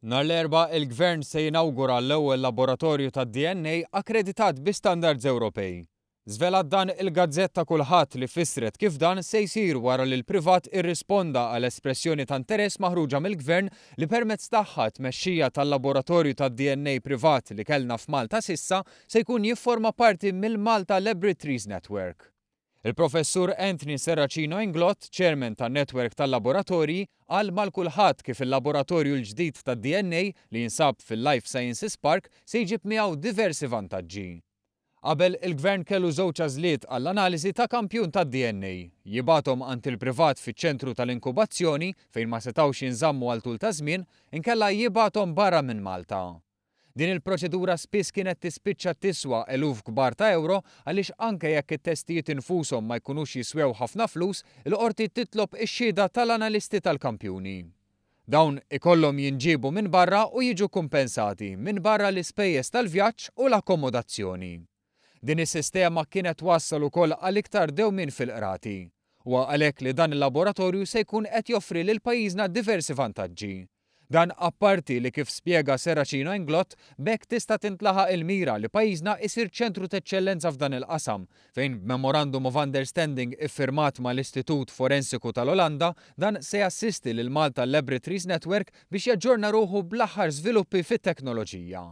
Nhar l-Erbgħa il-Gvern se jinawgura l-ewwel laboratorju tad-DNA akkreditat bi standards Ewropej. Żvelat dan il-gazzetta Kullħadd li fissret kif dan se jsir wara li l-privat irrisponda għal espressjoni ta' interess maħruġa mill-Gvern li permezz tagħha t-tmexxija tal-laboratorju tad-DNA privat li kellna f'Malta s'issa se jkun jifforma parti mill-Malta Laboratories Network. Il-Professur Anthony Serracino Inglott, Chairman tan-Netwerk tal-Laboratorji, qal mal-Kullħadd kif il-laboratorju l-ġdid tad-DNA li jinsab fil-Life Sciences Park se jġib miegħu diversi vantaġġi. Qabel, il-Gvern kellu żewġ għażliet għall-analiżi ta' kampjun tad-DNA, jibgħathom għand il-privat fiċ-ċentru tal-inkubazzjoni fejn ma setgħux jinżammu għal tul ta' żmien, inkella jibgħathom barra minn Malta. Din il-proċedura spiss kienet tispiċċa tiswa eluf kbar ta' ewro għaliex anke jekk it-testijiet infushom ma jkunux jiswew ħafna flus, il-Qorti titlob ix-xhieda tal-analisti tal-kampjuni. Dawn ikollhom jinġiebu minn barra u jiġu kumpensati, minbarra l-ispejjeż tal-vjaġġ u l-akkomodazzjoni. Din is-sistema kienet twassal ukoll għal iktar dewmien fil-qrati. Huwa għalhekk li dan il-laboratorju se jkun qed joffri lil pajjiżna diversi vantaġġi. Dan apparti li kif spjega Serracino Inglott, b'hekk tista' tintlaħaq il-mira li pajjiżna isir ċentru t'eċċellenza f'dan il-qasam, fejn b'Memorandum of Understanding iffirmat mal-Istitut Forensiku tal-Olanda, dan se jassisti lill-Malta Laboratories Network biex jaġġorna ruħu bl-aħħar żviluppi fit-teknoloġija.